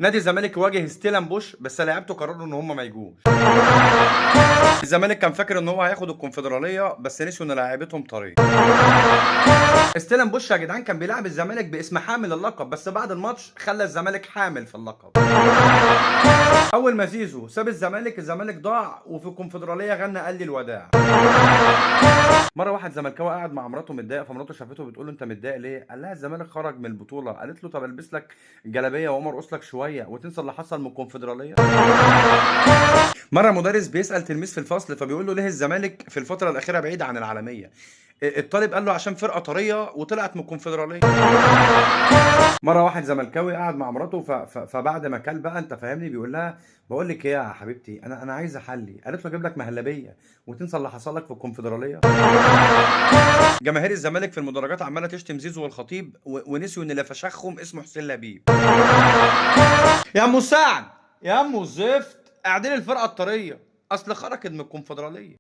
نادي الزمالك واجه ستيلنبوش بس لعيبته قرروا ان هم ما يجوش. الزمالك كان فاكر ان هو هياخد الكونفدراليه بس نسيوا ان لاعيبتهم طرية. ستيلنبوش يا جدعان كان بيلعب الزمالك باسم حامل اللقب، بس بعد الماتش خلى الزمالك حامل في اللقب. اول ما زيزو ساب الزمالك، الزمالك ضاع، وفي الكونفدراليه غنى قال لي الوداع. مرة واحد زملكاوي قاعد مع مراته متضايق، فمراته شافته بتقول له انت متضايق ليه؟ قال لها الزمالك خرج من البطولة. قالت له طب البس لك جلابية واقوم ارقص لك شوية وتنسى اللي حصل من الكونفدراليه. مرة مدرس بيسال تلميذ في الفصل فبيقول له ليه الزمالك في الفترة الاخيرة بعيد عن العالمية؟ الطالب قال له عشان فرقه طرية وطلعت من الكونفدراليه. مرة واحد زملكاوي قاعد مع مراته فبعد ما كل بقى انت فاهمني بيقول لها بقول لك ايه يا حبيبتي، انا عايز احلي. قالت له اجيب لك مهلبية وتنسى اللي حصل لك في الكونفدراليه. جماهير الزمالك في المدرجات عماله تشتم زيزو والخطيب ونسيوا ان اللي فشخهم اسمه حسين لبيب. يا ام سعد يا ام زفت، اعدل الفرقة الطريه اصل خرجت من الكونفدراليه.